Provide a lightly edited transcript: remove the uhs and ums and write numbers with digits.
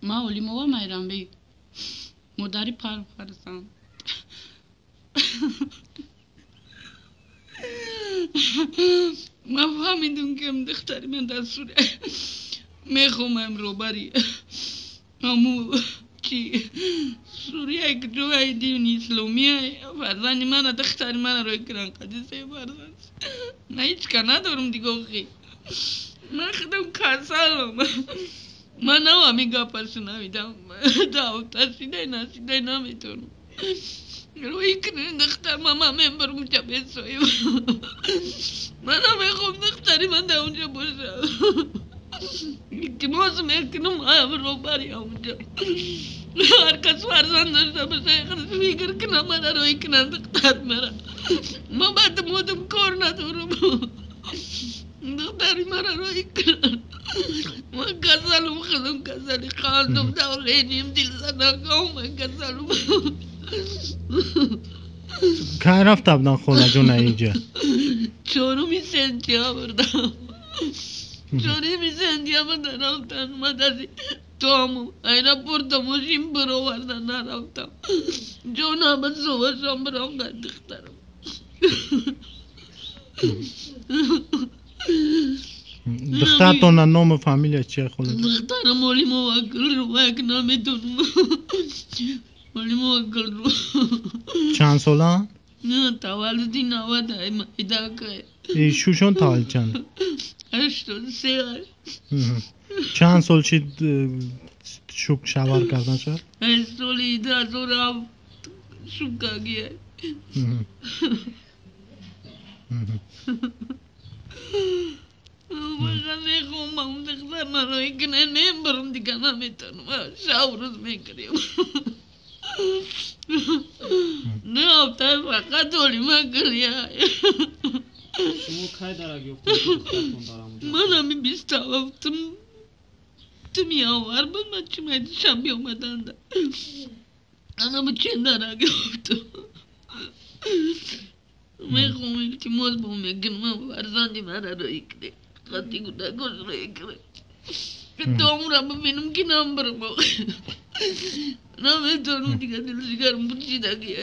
Ман Олимова Майрамбек, модари панҷ фарзанд. Ман фаҳмидам, ки духтари ман дар Сурия мехоҳам робари ҳаму чи Сурия ҷои дини исломия фарзанди мана, духтари мана рӯй кунанд қадисе фарзанд. Ман ҳеҷ ка надорам дигохи. Ман худам касалам. Ман ҳамин гапа шунавидам. Дафташидай насидай наметавонам. Рӯй кунед духтар, ман мебарам унҷа бесоиб. Ман намехоҳам духтари ман дар унҷа бошад. Илтимос мекунам робари онҷа. Ҳар кас фарзанд дошта боша, фикр кунам, мана рӯй кунанд духтар мара. Ман баъд модам кор надорам. Духтари мара рӯй кунанд. Ман касалум, худам касали қандум, давлениям, дилзанакам, ман касалум. Кай рафта будан холаҷон инҷа? 4 сентябр. 4 сентябр рафтан. Ман дази тому аэропорта мошин баровардан нарафтам. Ҷонам сувашам бирам духтарам. Духтартона ному фамилия чия холаҷон? Духтарам Олимова Гулру, як наметонам. Олимова Гулру. Чанд сола? Таваллуди 91. Шушон таваллуд чанд? 83. Чанд сол чи шук шавар кардан шуд? Соли 2007 шукагия. Ман мехоҳам духтар маро икна мебарам, дига наметавонам. Шаб рӯз мекунем. Не ҳафта фақат Олима гиря. Шумо кай дарак ёфтед духтартон дар ҳамонҷо? Ман ҳамин 27 январ буд, ман чимай душанбе омаданда. Анаму чен дарак ёфтам. Мехоҳам илтимос бо мекунам, фарзанди мара рӯй кунед. Қати кӯдакош рӯй кунед. То умра бибинам ки намбарам. Наметавонам дига, дилшигарам пучидагия.